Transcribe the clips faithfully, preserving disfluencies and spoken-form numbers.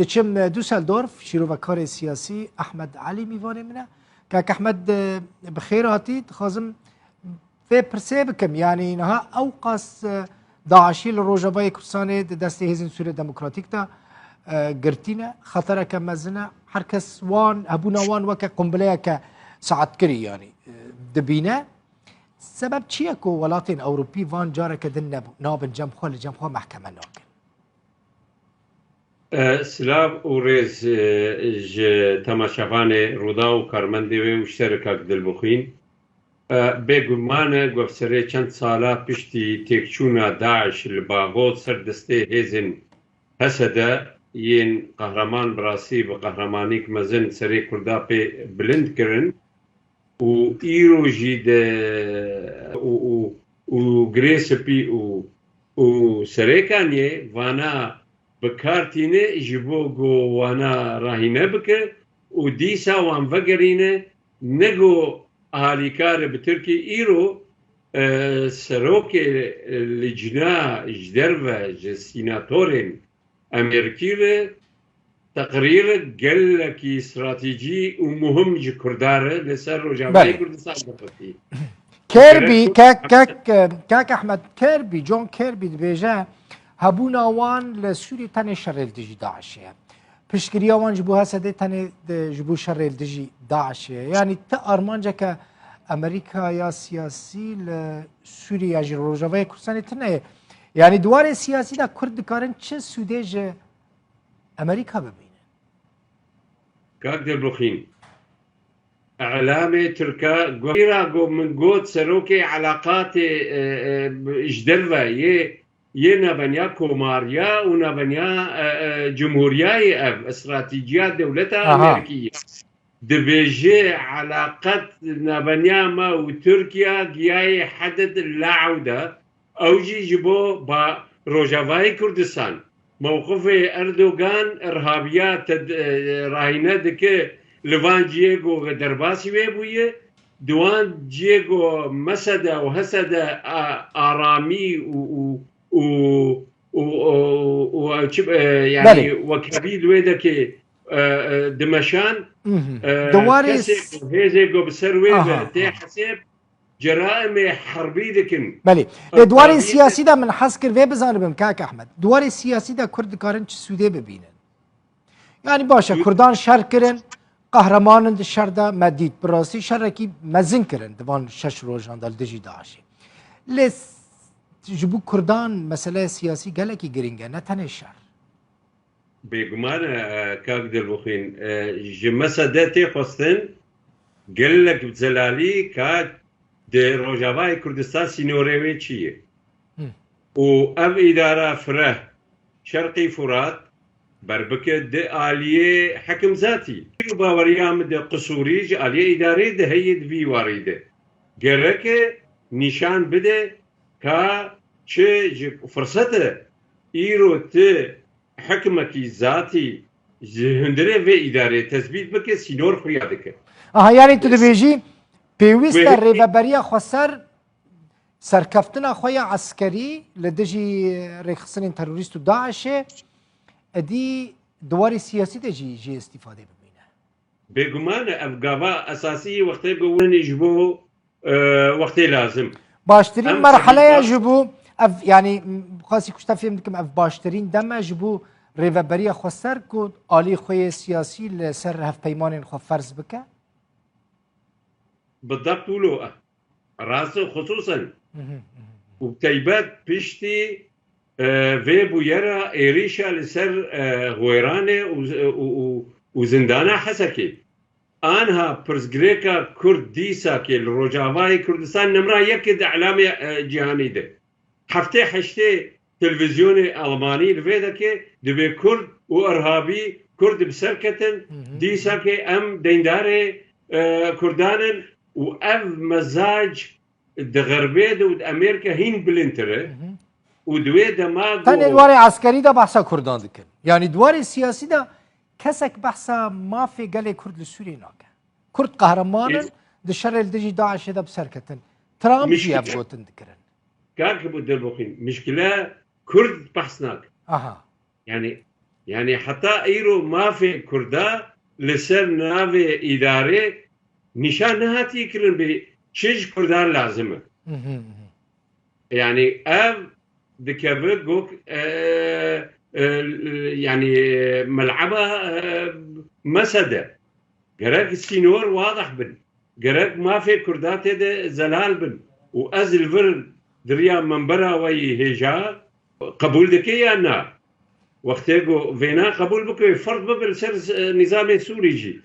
Diçim Düsseldorf, şîrovekarê siyasî Ehmed Elî mîvanê min e. Kak Ehmed, e, bi xêr hatî. Dixwazim vê pirsê bikim, yanî niha ewqas, e, DAIŞî li Rojavayê Kurdistanê di destê Hêzên Sûriya Demokratîk de, e, girtî ne, xetereke mezin e. Her kes wan, hebûna wan weke qumbileyeke saetkirî, yanî, e, dibîne. Sebeb çi ye ku welatên Ewropî van careke din ne-, nabin cem xwe, li cem xwe mehkeme nakin? E, silav û rêz, e, ji temaşevanê Rûdaw û karmendê wê û ji te re kak Dilbixwîn. E, bêguman e, ku ev serê çend sala piştî têkçûna DAIŞ li Baxot ser destê hêzên H S D yên qehreman, bi rastî bi qehremanîk mezin serê Kurda pê bilind kirin û îro jî de û, û, û girê spî û, û serêkan yê vana bi kar tîne ji bo ku wana rahîne bike û dîsa wan vegerîne, ne ku alîkar e bi Tirkî îro, e, serokê licna ji derve ji sînatorên Amerîkî re teqrîr gelekî stratejî û muhim ji Kurda re li ser Rojavayê Belê. Kurdistan dixistî. Kirby, Gerek kek, kek, kek Ehmed Kirby, John Kirby dibêje, hebûna wan li Sûriyê tenê şerê li dijî DAIŞê ye. Piştgiriya wan ji bo H S D tenê de ji bo şerê li dijî DAIŞê ye. Yanî ti armanceke Amerîka ya siyasî li Sûriyê ya jî Rojavayê Kurdistanê tune ye. Yanî di warê siyasî de Kurd dikarin çi sûdê ji Amerîka bibînin? Kak Dilbixwîn, îlamê Tirka got, îra got, min got serokê eleqatê, e, e, ji derve yê, yê navbeniya komariya û navbeniya, e, e, cumhuriyayê ev, stratejiya dewleta Aha. Amerîkî ye. Dibêje eleqet navbeniya me û Tirkiye giyayê hedid le'w de. Ew jî ji bo ba Rojavayê Kurdistan. Mewqifê Erdogan irhabiya ted-, e, rahîne dike li van cihê ku derbasî wê bûye. Di wan cihê ku mesede û hesede a-, aramî û, û, û, û, û, û, û çi, e, yanî Belê. Wekevî li wê dekê, e, e, dimeşan, Mhm. e, Di warê kesê s- ku hêzê ku bi ser wê Aha, ve tê aha. hesêb, ceraimê herbî dikin. Belê. Lê di warê Tabiî siyasî de min hez kir vê bizanibim, kak Ehmed. Di warê siyasî de Kurd dikarin çi sûdê bibînin? Yanî baş e, Sûd- Kurdan şer kirin, qehreman in di şer de, me dît. Bi rastî şerekî mezin kirin di van şeş rojan de li dijî DAIŞê. Lê s-, ji bo Kurdan meseleya siyasî gelekî girîng e, ne tenê şer. Bêguman e, e, kak Dilbixwîn, e, ji mesede tê xwestin gelek bi zelalî ka di Rojavayê Kurdistan sînorê wê çi ye? Hı. Û ev îdara fireh, Şerqî Furat, berbike di aliyê hekimzatî. Û baweriya min de qisûrî ji aliyê îdarê de heye di vî warî de. Gereke nîşan bide ka çi ji firsete îro ti hikmekî zatî ji hundirê vê îdarê tesbît bike, sînor xuya dike. Aha, yanî tu dibêjî, pêwîst e Wê- rêveberiya xweser serkeftina xwe ya eskerî li dijî rêxistinên terorîst û DAIŞê, êdî di warê siyasî de jî jê îstîfadê bibîne. Bêguman e, ev gava esasî ye wextê ku wenî ji bo, e, wextê lazim. Baştirîn Em merheleya tabii ji bo ev, yanî, m-, xwesî ku ji te fêm dikim, ev baştirîn dem e ji bo rêveberiya xweser ku alî xwe yê siyasî li ser hevpeymanên xwe ferz bike? Bi debt wilo e. Rast e, xisûsen Hı hı, hı hı. û teybet piştî, e, vê bûyera êrîşa li ser, e, Xwêranê û, û, û, û zindana Hesekê. Anha pirsgirêka Kurd dîsakê li Rojavayê Kurdistan nimra yekê di îlamê, e, cîhanî de. Heftê heştê televîzyonê Almanî li vê deke, divê Kurd û irhabî, Kurd bi ser ketin, Hı hı. dîsakê em deyndarê, e, Kurdan in û ev mezac di Xerbê de û di Amerîka hîn bilindtir e Hı hı. û di wê dema Tenê ku di warê eskerî de behsa Kurdan dikin. Yanî di warê siyasî de kesek behsa mafê gelê Kurd li Sûriyê nake. Kurd qehreman in, Ê- di şerê li dijî DAIŞê de bi ser ketin. Trump jî ev Mişkile- gotin dikirin. Kak Dilbixwîn, mişkile Kurd behs nake. Aha. Yanî Yani heta îro mafê Kurda li ser navê îdarê nîşan nehatî kirin bi çi ji Kurdan lazim e. Yani ev dikeve gok, e, e, yani mel'aba, e, mesede. Gerek sînor wadih bin. Gerek mafê Kurda tê de zelal bin. Û ez li vir di riya membera we yî hêja qebûl dike ya na? Wextê ku vêna qebûl bike, ferd bibe li ser, e, nîzamê Sûrî jî.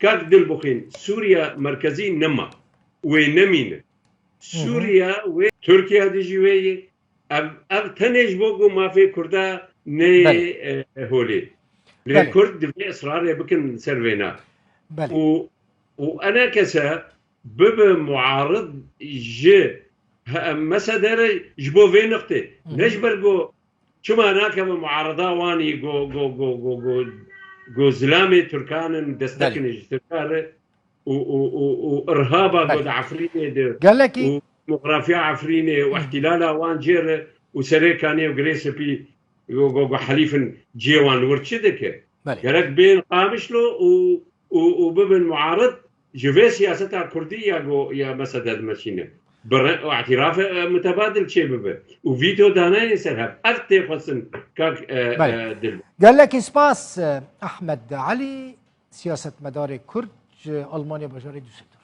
Kak Dilbixwîn, Sûriya merkezî nema. Wê nemîne. Sûriya wê Tirkiya dijî wê ye. Ev, ev tenê ji bo ku mafê Kurda neyê, Belê. e, holê. Lê Belê. Kurd divê israrê bikin ser vêna. Belê. Û, û enekese bibe muarid ji he-, mesedere ji bo vê niqtê. Hı hı. Ne ji ber ku çima nakeve muarida wan yî ku, ku, ku, ku, ku, ku zilamê Tirkan in, destekine Belê. ji Tirkan re û, û, û, û irhaba Belê. ku di Efrînê de Gelekî û coğrafya Efrînê û Hı. ihtilala wan cê re û Serê Kanê û Girê Spî ku, ku, ku helîfin cê wan li wir çi dike? Belê. Gerek bên Qamişlo û, û, û bibin muarid ji vê siyaseta Kurdî ya ku ya mesede dimeşîne. Bi re-, û îtîrafe, e, mutebadil çê bibe. Û vîto danayên ser hev. Ev tê xwestin kak, e, Belê. e, dil. Gelekî spas, e, Ahmed Elî, siyasetmedarê Kurd ji Almanya bajarê Düsseldorf.